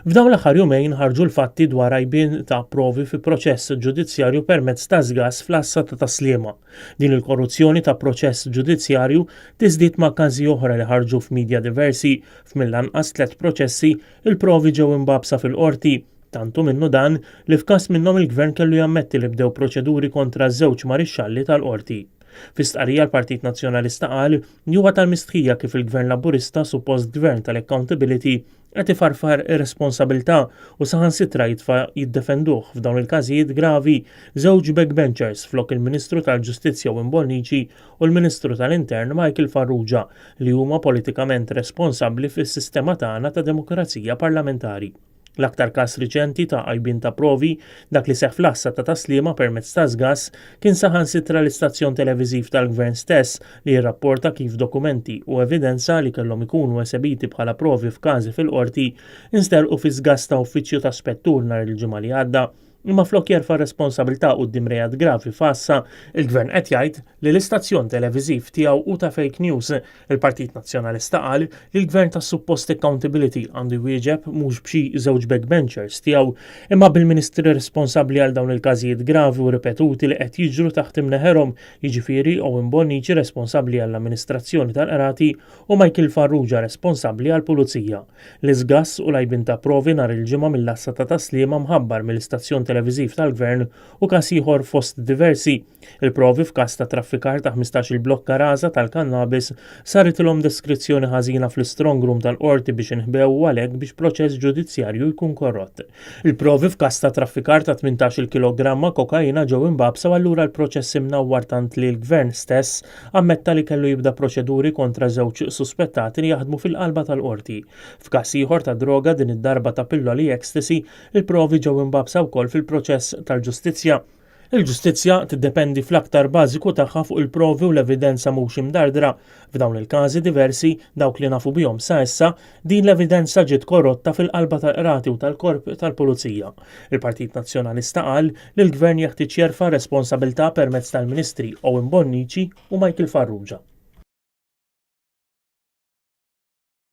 F'dawn l-aħħar jumejn ħarġu l-fatti dwar għajbien ta' provi fi proċess ġudizzjarju permezz ta' żgass fl-għassa ta' Tas-Sliema. Din il-korruzzjoni ta' proċess ġudizzjarju tiżdied ma' każi oħra li ħarġu f'media diversi. F'mill-anqas tlett proċessi, il-provi ġew imbagħbsa fil-Qorti. Tant hu minnu dan li f'każ minnhom il-Gvern kellu jammetti li bdew proċeduri kontra żewġ marixxalli tal-Qorti. Fi stqarrija l-Partit Nazzjonalista qal li huwa tal-mistħija kif il-Gvern Laburista, suppost Gvern tal-accountability, qed ifarfar ir-responsabilità u saħansitra jitfa' jiddefenduh f'dawn il-każijiet gravi żewġ backbenchers flok il-Ministru tal-Ġustizzja Owen Bonnici u l-Ministru tal-Intern Michael Farrugia li huma politikament responsabbli fis-sistema tagħna ta' demokrazija parlamentari. L-aktar każ riċenti ta' għajbien ta' provi, dak li seħħ fl-għassa ta' Tas-Sliema permezz ta' żgass, kien saħansitra l-istazzjon televiżiv tal-Gvern stess li jirrapporta kif dokumenti u evidenza li kellhom ikunu esebiti bħala provi f'każi fil-Qorti nsterqu fi żgass ta' uffiċċju ta' spettur nhar il-Ġimgħa li għadda. Imma flok jerfa' r-responsabilità quddiem reat gravi f'għassa, il-Gvern qed jgħid li l-istazzjon televiżiv tiegħu hu ta' fake news. Il-Partit Nazzjonalista qal li l-Gvern tas-suppost accountability għandu jwieġeb mhux b'xi żewġ backbenchers tiegħu imma bil-ministri responsabbli għal dawn il-każijiet gravi u ripetuti li qed jiġru taħt imneħerhom, jiġifieri Owen Bonnici responsabbli għall-amministrazzjoni tal-qrati u Michael Farrugia responsabbli għall-pulizija. L-iżgass u l-għajbien ta' provi nhar il-Ġimgħa mill-għassa ta' Tas-Sliema mħabbar mill-istazzjon televiżiv tal-Gvern hu każ ieħor fost diversi. Il-provi f'każ ta' traffikar ta' 15-il blokka raża tal-kannabis saritilhom deskrizzjoni ħażina fl-istrong room tal-Qorti biex inħbew u għalhekk biex proċess ġudizzjarju jkun korrott. Il-provi f'każ ta' traffikar ta' 18-il kilogramma kokaina ġew imbagħbsa u allura l-proċess imnawwar tant li l-Gvern stess ammetta li kellu jibda proċeduri kontra żewġ suspettati li jaħdmu fil-qalba tal-Qorti. F'każ ieħor ta' droga, din id-darba ta' pilloli ecstasy, il-provi ġew imbagħbsa wkoll fil-proċess tal-ġustizzja. Il-ġustizzja tiddependi fl-aktar bażiku tagħha fuq il-provi u l-evidenza mhux imdardra. F'dawn il-każi diversi, dawk li nafu bihom sa issa, din l-evidenza ġiet korrotta fil-qalba tal-qrati u tal-korp tal-pulizija. Il-Partit Nazzjonalista qal li l-Gvern jeħtieġ jerfa' r-responsabilità permezz tal-Ministri Owen Bonnici u Michael Farrugia.